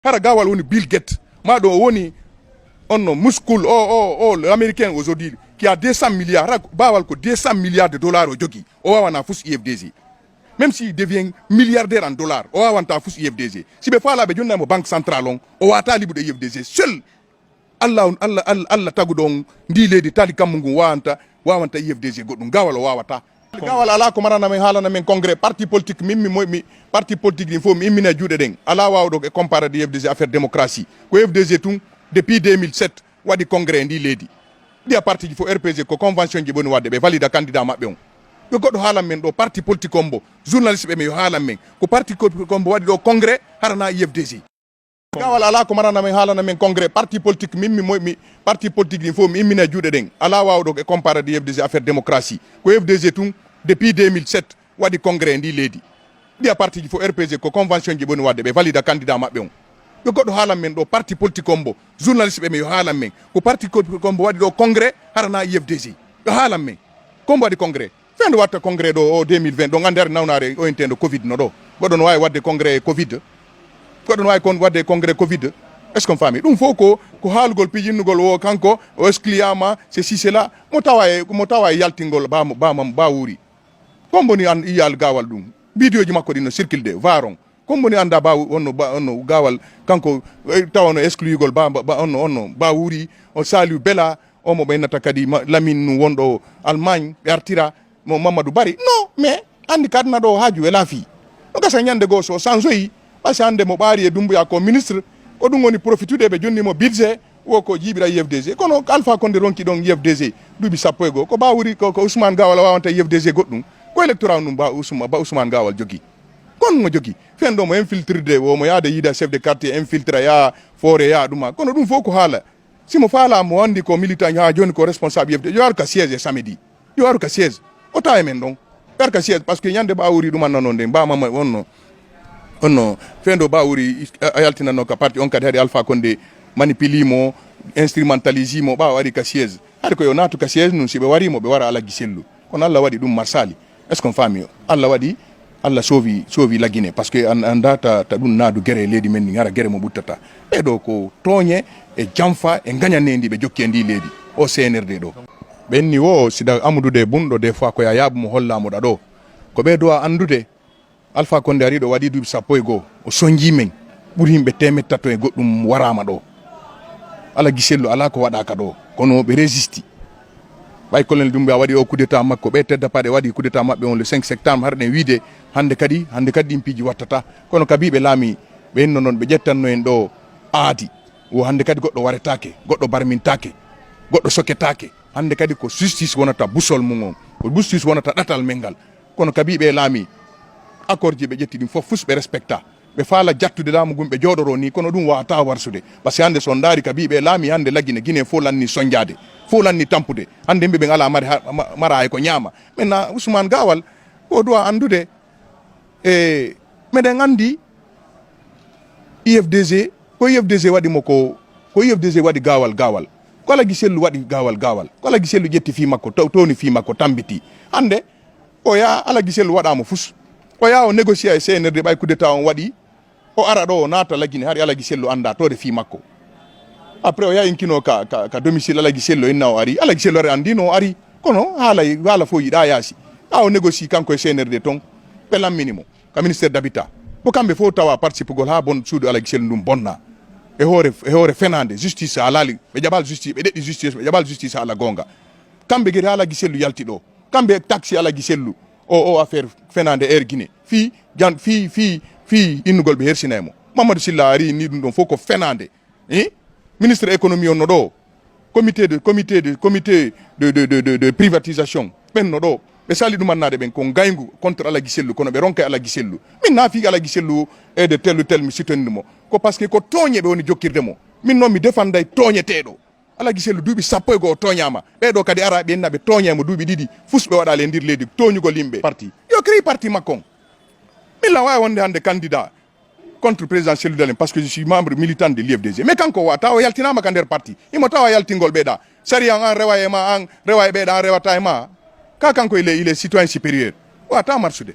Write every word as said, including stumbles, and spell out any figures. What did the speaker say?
Hara Gawal woni Bill Gates, ma ɗo o woni on no muskul o, o, o l'américain aujourd'hui qui a deux cents milliards, hara Bawal ko deux cents milliards de dollars o jogi, o wawana fus U F D G. Même si il devient milliardaire en dollars, o wawanta fus U F D G. Si ɓe fala ɓe jonna mo banque centrale on, o wata liɓude U F D G. Seul Allah on, Allah, Allah, Allah taguɗo on ndi leydi tali kammu ngun wawanta, wawanta U F D G goɗɗum. Gawal o wawata. Gawal ala ko marana men, haalana men congrès, parti politique, mi, mi, mi, parti politique ɗin fof mi immina e juuɗe ɗen. Ala wawɗo e comparade U F D G affaire démocratie. Ko U F D G tun, depuis deux mille sept, waɗi congrès e ndi leydi. Ɗiya parti ji fof, R P G ko convention ji ɓe woni waɗde, ɓe valida candidat maɓɓe on. Yo goɗɗo haalan men ɗo, parti politique on mbo, journaliste ɓe, mi yo haalan men. Ko parti politique on mbo waɗi ɗo congrès, harana U F D G. Gawal ala ko marana men, haalana men congrès, parti politique, mi, mi, mi, parti politique ɗin fof mi immina e juuɗe ɗen. Ala wawɗo e comparade U F D G affaire démocratie. Ko U F D G tun, depuis deux mille sept, waɗi congrès e ndi leydi. Ɗiya parti ji fof, R P G ko convention ji ɓe woni waɗde, ɓe valida candidat maɓɓe on. Yo goɗɗo haalan men ɗo, parti politique on mbo, journaliste ɓe, mi yo haalan men. Ko parti politique on mbo waɗi ɗo congrès, harana U F D G. Yo haalan men. Ko mbo waɗi congrès? Fende watta congrès ɗo o deux mille vingt, ɗon andi hari nawnaare o intendo covid no ɗo. Goɗɗo no wawi wadde congrès covid. Goɗɗo no wawi kon wadde congrès covid. Est-ce qu'on faami? Ɗum fof ko, ko haalugol pijinnugol o kanko, o excluyama, c'est si, c'est là. Mo tawa e, mo tawa e yaltingol ba, ba, ba wuuri. Kon boni an iyal Gawal ɗum. Vidéo ji makko ɗin no circule de, varon. Kon boni anda ba, onno, ba, onno Gawal, kanko, eh, tawa no excluyugol ba, ba, ba, onno, onno, ba wuuri, o Saliou Bella, o mo ɓe innata kadi ma-, Lamine nu wonɗo Allemagne, ɓe artira mo Mamadou Bari. Non, mais andi kadna ɗo haaju e laafi. No gasa ñande goo so sansoyi, parce que hande mo ɓaari e Dumbuya ko ministre, ko ɗum woni profitude ɓe jonni mo budget, wo ko jiiɓira U F D G. Kono Alpha Condé ronki ɗon U F D G duuɓi sappo e goo. Ko ba wuuri ko, ko Ousmane Gawal wawanta U F D G goɗɗum. Ko électorat ɗum ba Ousma-, ba Ousmane Gawal jogi. Kon mo jogi. Fen ɗo mo infiltride, wo mo yaade yiida chef de quartier, infiltra ya, foore ya, ɗuma. Kono ɗum fof ko haala. Si mo faala, mo andi ko militant, ha joni ko responsable U F D, yo ar ka siège e samedi. Yo ar ka siège. O tawa e men ɗon. Ar ka siège, parce que ñande ba wuuri ɗum anna non de, ba mama onno. Onno, fendo ba wuuri, a, a yaltinanno ka parti on kadi hari Alpha Condé manipuli mo, instrumentalisi mo, ɓawa ari ka siège. Hari ko yo naatu ka siège nun, si ɓe wari mo, ɓe wara Alagi Sellu. Kono Allah waɗi ɗum marsali. Est-ce qu'on faami? Allah waɗi, Allah soovi, soovi Lagine. Parce que an, anda ta, ta ɗum naadu gere e leydi men ndi, hara gere mo ɓuttata. Ɓe ɗo ko tooñe e janfa e ngañanendi ɓe jokki e ndi leydi. O C N R D ɗo. Ɓenni wo, sida Amadou de bunɗo, des fois ko ya yaabu mo holla mo ɗa ɗo. Ko ɓe duwa andude, Alpha Condé ari ɗo waɗi duuɓi sappo e goo. O sonji men. Ɓuri yimɓe teemeɗɗe tato e goɗɗum waraama ɗo. Alagi Sellu alaa ko waɗaaka ɗo. Kono ɓe résisti. Ɓay Colonel Doumbouya waɗi o coup d'état makko, ɓe tedda paɗe waɗi coup d'état maɓɓe on le cinq septembre, har ɗen wiide hannde kadi, hannde kadi ɗin piiji wattata. Kono ka biiɓe laami, ɓe inno noon, ɓe ƴettanno en ɗo aadi. Wo hannde kadi goɗɗo waretaake, goɗɗo barmintaake, goɗɗo soketaake. Hannde kadi ko justice wonata busol mum on. Ko justice wonata ɗatal men ngal. Kono ka biiɓe laami, accord ji ɓe ƴetti ɗin fof, fus ɓe respecta. Ɓe faala jattude laamu ngun, ɓe jooɗoro ni, kono ɗum waata warsude. Parce que hannde so on ndaari ka biiɓe laami, hannde Lagine, Guinée fof lanni sonjaade, fof lanni tampude. Hannde yimɓe ɓen alaa mari ha-, ma-, mara hay ko ñaama. Maintenant, Ousmane Gawal, ko duwa anndude, e meɗen anndi U F D G, ko U F D G waɗi mo ko, ko U F D G waɗi Gawal, Gawal. Ko Alagi Sellu waɗi Gawal, Gawal. Ko Alagi Sellu ƴetti fii makko, taw-, towni fii makko, tambiti. Hannde, o yaa Alagi Sellu waɗa mo fus. O yaa o négocier e C N R D ɓay coup d'état on waɗi. O ara ɗo, o naata Lagine, hari Alagi Sellu annda toode fii makko. Après, o yaha inkino ka, ka, ka domicile Alagi Sellu, inna o ari. Alagi Sellu ari anndino o ari. Kono haala, haala fof yiɗa yaasi. Haa o négocier kanko e C N R D ton, ɓe lammini mo ka ministère d'habitat. Ko kamɓe fof tawa participugol haa bon suudu Alagi Sellu ndun bonna. E hoore, e hoore fenaande, justice haalaali. Ɓe jaɓal justice, ɓe ɗeɗɗi justice, ɓe jaɓal justice haala goonga. Kamɓe gedi Alagi Sellu yalti ɗo. Kamɓe taxi Alagi Sellu. O, o affaire fenaande Air Guinée. Fii jan-, fii, fii, fii innugol ɓe hersina e mo. Mamadou Sylla ari ni ɗum ɗon fof ko fenaande. Eh? Ministre économie on no ɗo. Comité de, comité de, comité de, de, de, de, de privatisation. Ɓen no ɗo. Ɓe sali ɗum annaade ɓen ko ngayngu contre Alagi Sellu, kono ɓe ronka e Alagi Sellu. Min na fii Alagi Sellu e de tel ou tel mi sutenu mo. Ko parce que ko tooñe ɓe woni jokkirde mo. Min noon mi defanday tooñeteeɗo. Alagi Sellu duuɓi sappo e goo o tooñaama. Ɓee ɗoo kadi ara ɓe inna ɓe tooñay mo duuɓi ɗiɗi. Fus ɓe waɗaali e ndir leydi tooñugol yimɓe. Parti. Yo créé parti makko on. Min la waawi wonde hannde candidat contre président Cellou Dalein parce que je suis membre militant de l'U F D G. Mais kanko wa tawa o yaltinaama ka nder parti. Imo tawa yaltingol ɓe ɗa. Sariya on an rewa e ma, an rewa e ɓe ɗa, an rewata e ma. Ka kanko il est, il est citoyen supérieur. Wata marsude.